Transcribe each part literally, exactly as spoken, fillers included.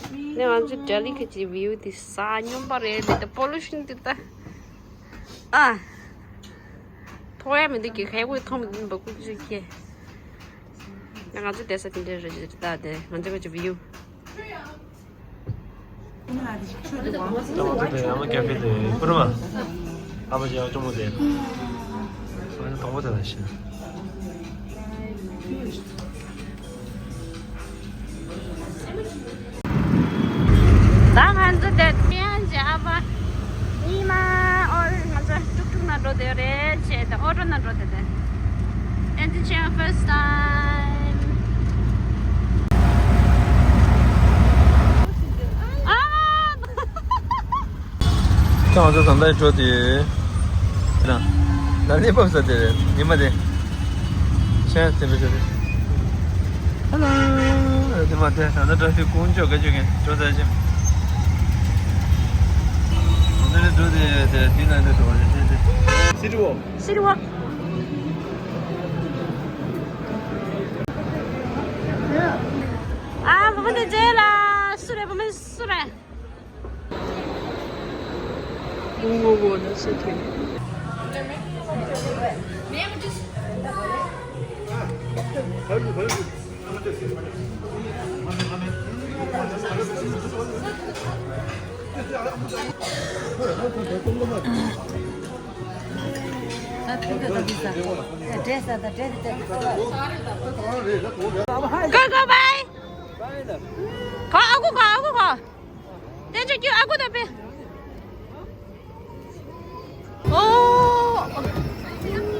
ནས་ང་ཚོ་ལྡི་ལི་གི་ཅིག་བིའུ་དེ་ས་སྙོམས་པ་རེད་དེ། པོ་ལུ་ཤིན་དེ་ད། ཨ། ཐོག་ཡ་མི་འདུག་གི་ཁའི་ཁོས་ཐོག་མི་འདུག་འབག་ཁུག་ཅིག་ཁྱེད། ང་ཚོ་བསྡད་ས་དེ་འདྲ་རེད་ད་དེ། ང་ཚོ་གི་ཅིག་བིའུ། ད་ང་ཚོ་དེ་ཨ་མ་ཀེ་ཧྥེ་དེ་པུར་མ། ཨ་མ་ཅེ་ཨ་ཅོ་མོ་དེ། ང་ཚོ་དང་པོ་དེ་ལ་ཤི། ད་ང་ཚོ་དེ་ཐེ་ཡང་ཅེ་ཨ་ཕ་ཉི་མ་ཨོ་ང་ཚོ་ཏུག་ཏུག་ནང་འགྲོ་དེ་རེད་ཅེ་དེ་ཨོ་ཊོ་ནང་འགྲོ་དེ་དེ། And this is your first time. ཨ། ཁྱོད་ང་ཚོ་ད་ལྟ་འགྲོ་དུས། ད་ལྟ་གནས་བབ་ས་དེ་རེད་ཉི་མ་དེ། ཆེན་དེ་འདྲ་ཞིག་རེད། ཧེ་ལོ། དེ་མ་དེ་ད་ལྟ་འགྲོ་དུས་དཀོན་མཆོག་ག་ཅུ་གན་འགྲོ་ས་ཆེ། ད་ལྟ་འགྲོ་དུས་དེ་དེ་ན་འདྲ་ཞིག་བ་རེད་དེ་དེ། City Walk། City Walk། ཨ་བུ་མོ་དེ་རྗེས་ལ་སུ་རེད། བུ་མོ་སུ་རེད། Whoa, whoa, whoa, that's okay. Go, go, bye. Go, go, go, go, go. དེ་ཚོ་ཁྱོད་ཨ་ཁུ་དང་ཕེ། ཨོ།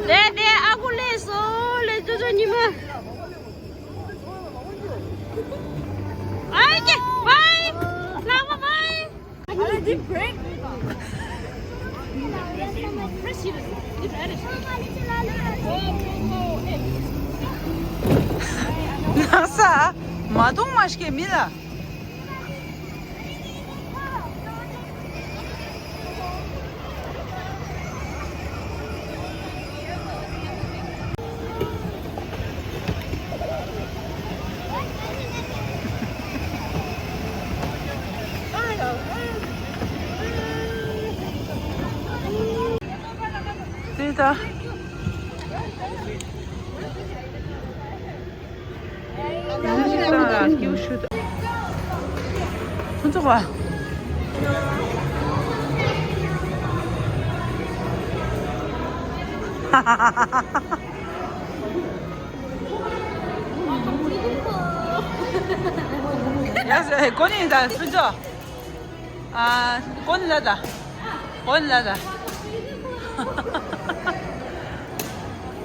དེ་དེ་ཨ་ཁུ་ལས་སོ་ལས་ཚོ་ཚོ་ཉི་མ། ཨ་ཀེ་བའི། ལག་པ་བའི། Are they deep break? ནང་ས་མ་གཏོང་མ་ཤེས་མི་ལ། དེ་ད། ཁོ་ཚོ་བ། ཡ་ཟེ་ཀོ་ནི་ད་ཕུ་ཚོ། ཨ་ཀོ་ནི་ལ་ད། ཀོ་ནི་ལ་ད།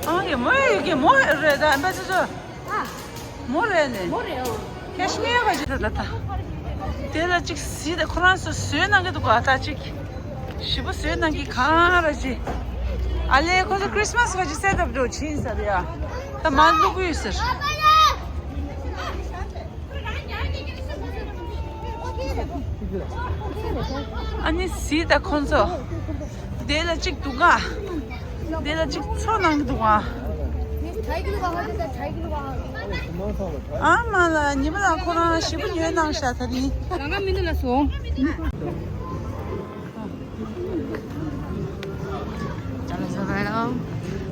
ཨ་ཡེ་མོ་ཡེ་གེ་མོ་རེད་ད་ཨམ་པ་ཚོ་ཚོ། ཨ། མོ་རེད་ནི། མོ་རེད་ཨོ། ཁེ་ཤི་མི་ཡོད་པ་ཞིག་རེད་ད་ད། དེ་ལ་ཅིག་གཟིགས་ད་ཁོ་རང་ཚོ་བཟོས་གནང་གི་འདུག་ག་ད་ཅིག་ཞིབ་པོ་བཟོས་གནང་གི་གང་ར་ཅིག་ཨ་ལེ་ཁོ་ཚོ་ཁྲིས་མ་སི་ག་ཅིག་སེ་ཊབ་འགྲོ་ཕྱིན་ས་རེད་ཡ། ད་མ་བླུག་གི་ཡོད་ཟེར། ཨ་ནི་གཟིགས་ད་ཁོ་ཚོ། དེ་ལ་ཅིག་འདུག་ག་དེ་ལ་ཅིག་ཚོ་གནང་གི་འདུག་ག་ཨ་མ་ལ་ཉི་མ་ལ་ཁོ་རང་ཞེ་པོ་ཉོས་གནང་ཤག་ད་ནི། ལང་ཀ་མི་འདི་ལ་སོང་།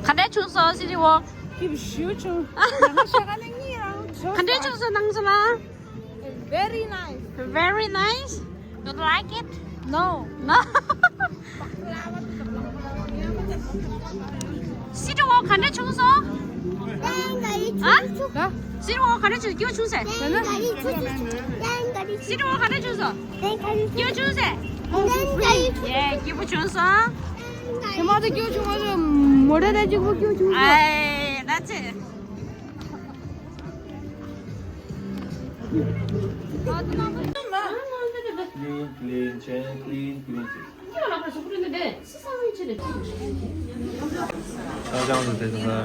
ག་འདྲ་བྱུང་སོང་སི་ཊི་ཝོག་སྐྱིད་པོ་ཞེ་པོ་བྱུང་། ཡང་ན་ཤ་ཁ་ནས་གཉིད་རང་ག་འདྲ་བྱུང་སོང་ནང་ཚོ་ལ། Very nice. Very nice. You like it? No. No. སི་ཊི་ཝོག་ག་འདྲ་བྱུང་སོང་། ཨ། སི་ཊི་ཝོག་ག་འདྲ་བྱུང་། སྐྱིད་པོ་བྱུང་ཟེར། སི་ཊི་ཝོག་ག་འདྲ་བྱུང་སོང་། སྐྱིད་པོ་བྱུང་ཟེར། ཡེ་སྐྱིད་པོ་བྱུང་སོང་། ཁྱེད་མ་ཚོ་སྐྱིད་པོ་བྱུང་བ་རེད། མོ་ཊ་དང་གཅིག་པོ་སྐྱིད་པོ་བྱུང་སོང་། ཨེ་ན་ཚེ། Clean, clean, clean, clean, clean. ཨ་ཅང་དུ་དེ་ཚོ་བྷི་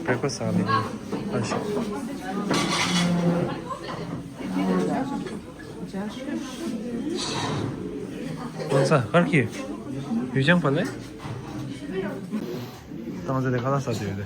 རེག་ཕ་སི་ཟ་ནི་ཨ་ཤི། ལོ་ས་ཧར་ཁི་ཡུ་ཅང་ཕ་ལེ། ཏང་ཙེ་དེ་ཁ་ལག་ཟ་དུས་དེ།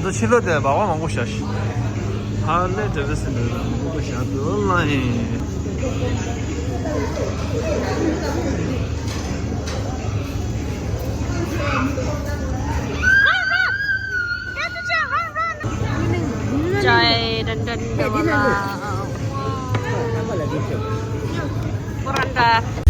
ད་ཕྱི་ལོགས་དེ་སྦག་སྦག་མང་པོ་བཞག་ཤག་ཧ་ལས་འདྲ་བས་ཟིན་འདུག་མང་པོ་བཞག་འདུག་ལ་ཡིན། Jai dan dan dan. Kurang dah.